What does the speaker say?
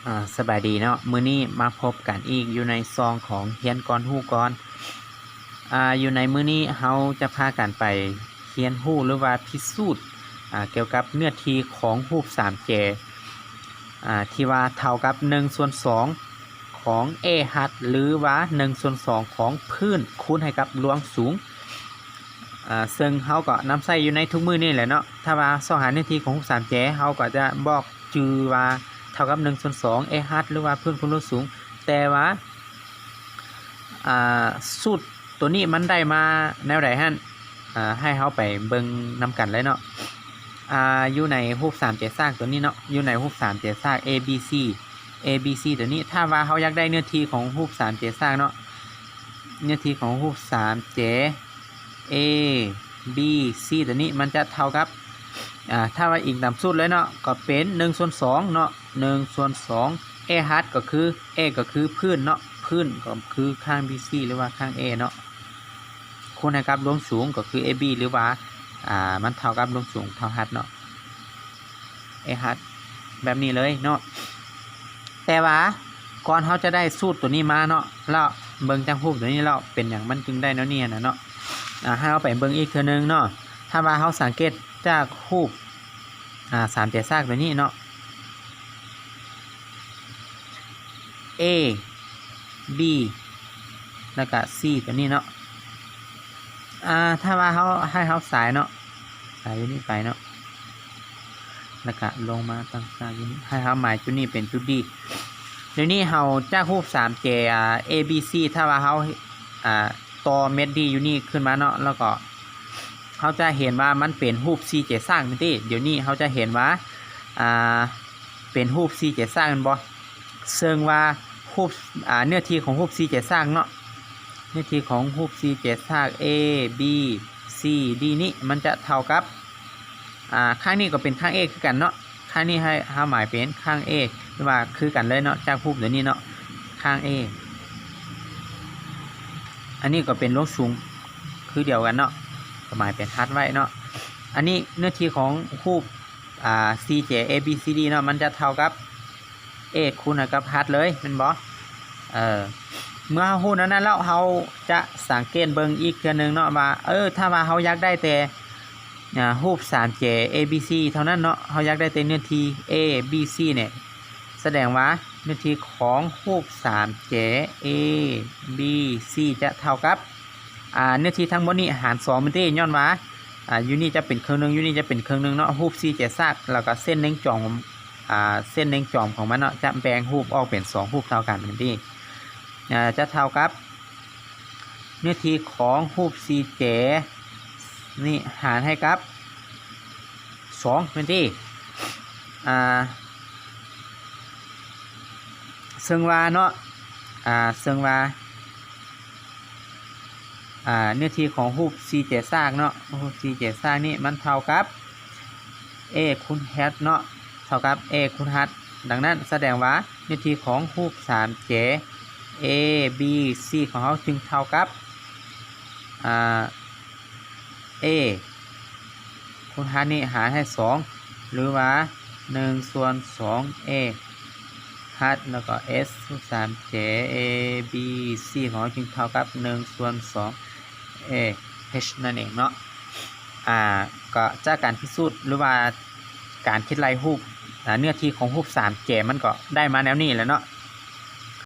ອາ ສະບາຍດີເນາະ, ມື້ນີ້ມາພົບກັນອີກຢູ່ໃນຊ່ອງຂອງຮຽນກ່ອນຮູ້ກ່ອນ. ອາ ຢູ່ໃນມື້ນີ້ເຮົາຈະພາກັນໄປຮຽນຮູ້ ຫຼືວ່າພິສູດ ອາ ກ່ຽວກັບເນື້ອທີ່ຂອງຮູບສາມແຈ ອາ ທີ່ວ່າເທົ່າກັບໜຶ່ງສ່ວນສອງຂອງແອຮັດ ຫຼືວ່າໜຶ່ງສ່ວນສອງຂອງພື້ນຄູນໃຫ້ກັບລວງສູງ. ອາ ເຊິ່ງເຮົາກໍນຳໃຊ້ຢູ່ໃນທຸກມື້ນີ້ແຫຼະເນາະ. ຖ້າວ່າຊອກຫາເນື້ອທີ່ຂອງຮູບສາມແຈ ເຮົາກໍຈະບອກຈື່ວ່າເທົ່າກັບໜຶ່ງສ່ວນສອງແອຮັດ ຫຼືວ່າພື້ນຄູນລວງສູງ. ແຕ່ວ່າ ອາ ສູດໂຕນີ້ມັນໄດ້ມາແນວໃດຫັ້ນ ອາ ໃຫ້ເຮົາໄປເບິ່ງນຳກັນເລີຍເນາະ. ອາ ຢູ່ໃນຮູບສາມແຈສ້າງໂຕນີ້ເນາະ, ຢູ່ໃນຮູບສາມແຈສ້າງ A B C A B C ໂຕນີ້ ຖ້າວ່າເຮົາຢາກໄດ້ເນື້ອທີ່ຂອງຮູບສາມແຈສ້າງເນາະ, ເນື້ອທີ່ຂອງຮູບສາມແຈ A B C ໂຕນີ້ມັນຈະເທົ່າກັບ ອາ ຖ້າວ່າອີງຕາມສູດເລີຍເນາະ ກໍເປັນໜຶ່ງສ່ວນສອງເນາະ, ໜຶ່ງສ່ວນສອງ ແອຮັດ ກໍຄື A ກໍຄືພື້ນເນາະ, ພື້ນກໍຄືຂ້າງ B C ຫຼືວ່າຂ້າງ A ເນາະ ຄູນໃຫ້ກັບລວງສູງ ກໍຄື A B ຫຼືວ່າ ອາ ມັນເທົ່າກັບລວງສູງເທົ່າຮັດເນາະ ແອຮັດ ແບບນີ້ເລີຍເນາະ. ແຕ່ວ່າກ່ອນເຮົາຈະໄດ້ສູດໂຕນີ້ມາເນາະ ແລ້ວເບິ່ງຈາກຮູບໂຕນີ້ແລ້ວເປັນຫຍັງມັນຈຶ່ງໄດ້ແນວນີ້ຫັ້ນນະເນາະ. ອາ ໃຫ້ເຮົາໄປເບິ່ງອີກເທື່ອໜຶ່ງເນາະ. ຖ້າວ່າເຮົາສັງເກດຈາກຮູບ ອາ ສາມແຈຊາກໂຕນີ້ເນາະ A B ແລ້ວກະ C ໂຕນີ້ເນາະ. ອາ ຖ້າວ່າເຮົາ ໃຫ້ເຮົາສາຍເນາະ ສາຍຢູ່ນີ້ໄປເນາະ ແລ້ວກະລົງມາຕັ້ງສາກຢູ່ນີ້ ໃຫ້ເຮົາໝາຍຈຸດນີ້ເປັນຈຸດ D. ດຽວນີ້ເຮົາຈາກຮູບສາມແຈ ອາ A B C ຖ້າວ່າເຮົາ ອາ ຕໍ່ເມັດ D ຢູ່ນີ້ຂຶ້ນມາເນາະ ແລ້ວກໍເຮົາຈະເຫັນວ່າມັນເປັນຮູບສີ່ແຈສ້າງແມ່ນຕິ. ດຽວນີ້ເຮົາຈະເຫັນວ່າ ອາ ເປັນຮູບສີ່ແຈສ້າງແມ່ນບໍ່? ເຊິ່ງວ່າຮູບ ອາ ເນື້ອທີ່ຂອງຮູບສີ່ແຈສ້າງເນາະ ເນື້ອທີ່ຂອງຮູບສີ່ແຈສ້າງ A B C D ນີ້ມັນຈະເທົ່າກັບ ອາ ຂ້າງນີ້ກໍເປັນຂ້າງ A ຄືກັນເນາະ. ຂ້າງນີ້ໃຫ້ເຮົາໝາຍເປັນຂ້າງ A ຫຼືວ່າຄືກັນເລີຍເນາະ ຈາກຮູບໂຕນີ້ເນາະ ຂ້າງ A. ອັນນີ້ກໍເປັນລວງສູງຄືດຽວກັນເນາະ ກໍໝາຍເປັນຮັດໄວ້ເນາະ. ອັນນີ້ເນື້ອທີ່ຂອງຮູບ ອາ ສີ່ແຈ A B C D ເນາະ ມັນຈະເທົ່າກັບ A ຄູນໃຫ້ກັບຮັດເລີຍແມ່ນບໍ່? ເອີ ເມື່ອເຮົາຮູ້ແນວນັ້ນແລ້ວ ເຮົາຈະສັງເກດເບິ່ງອີກເທື່ອໜຶ່ງເນາະວ່າ ເອີ ຖ້າວ່າເຮົາຢາກໄດ້ແຕ່ ອາ ຮູບສາມແຈ A B C ເທົ່ານັ້ນເນາະ ເຮົາຢາກໄດ້ແຕ່ເນື້ອທີ່ A B C ນີ້ ສະແດງວ່າເນື້ອທີ່ຂອງຮູບສາມແຈ A B C ຈະເທົ່າກັບ ອາ ເນື້ອທີ່ທັງໝົດນີ້ຫານສອງແມ່ນຕິ ຍ້ອນວ່າ ອາ ຢູ່ນີ້ຈະເປັນເຄິ່ງໜຶ່ງ ຢູ່ນີ້ຈະເປັນເຄິ່ງໜຶ່ງເນາະ. ຮູບສີ່ແຈຊາກ ແລ້ວກໍເສັ້ນເລັງຈອມ ອາ ເສັ້ນເລັງຈອມຂອງມັນເນາະ ຈະແບ່ງຮູບອອກເປັນສອງຮູບເທົ່າກັນແມ່ນຕິ ອາ ຈະເທົ່າກັບ ເນື້ອທີ່ຂອງຮູບສີ່ແຈນີ້ຫານໃຫ້ກັບສອງແມ່ນຕິ ອາ ເຊິ່ງວ່າເນາະ ອາ ເຊິ່ງວ່າ ອາ ເນື້ອທີ່ຂອງຮູບສີ່ແຈຊາກເນາະ ຮູບສີ່ແຈຊາກນີ້ມັນເທົ່າກັບ A ຄູນຮັດເນາະ ເທົ່າກັບ A ຄູນຮັດ. ດັ່ງນັ້ນສະແດງວ່າເນື້ອທີ່ຂອງຮູບສາມແຈ A B C ຂອງເຮົາຈຶ່ງເທົ່າກັບ ອາ A ຄູນຮັດນີ້ຫານໃຫ້ສອງ ຫຼືວ່າໜຶ່ງສ່ວນສອງ A ຮັດ ແລ້ວກໍ S ຄູນສາມແຈ A B C ຂອງເຮົາຈຶ່ງເທົ່າກັບໜຶ່ງສ່ວນສອງ A H ນັ້ນເອງເນາະ. ອາ ກໍຈາກການພິສູດ ຫຼືວ່າການຄິດໄລ່ຮູບ ອາ ເນື້ອທີ່ຂອງຮູບສາມແຈມັນກໍໄດ້ມາແນວນີ້ແຫຼະເນາະ.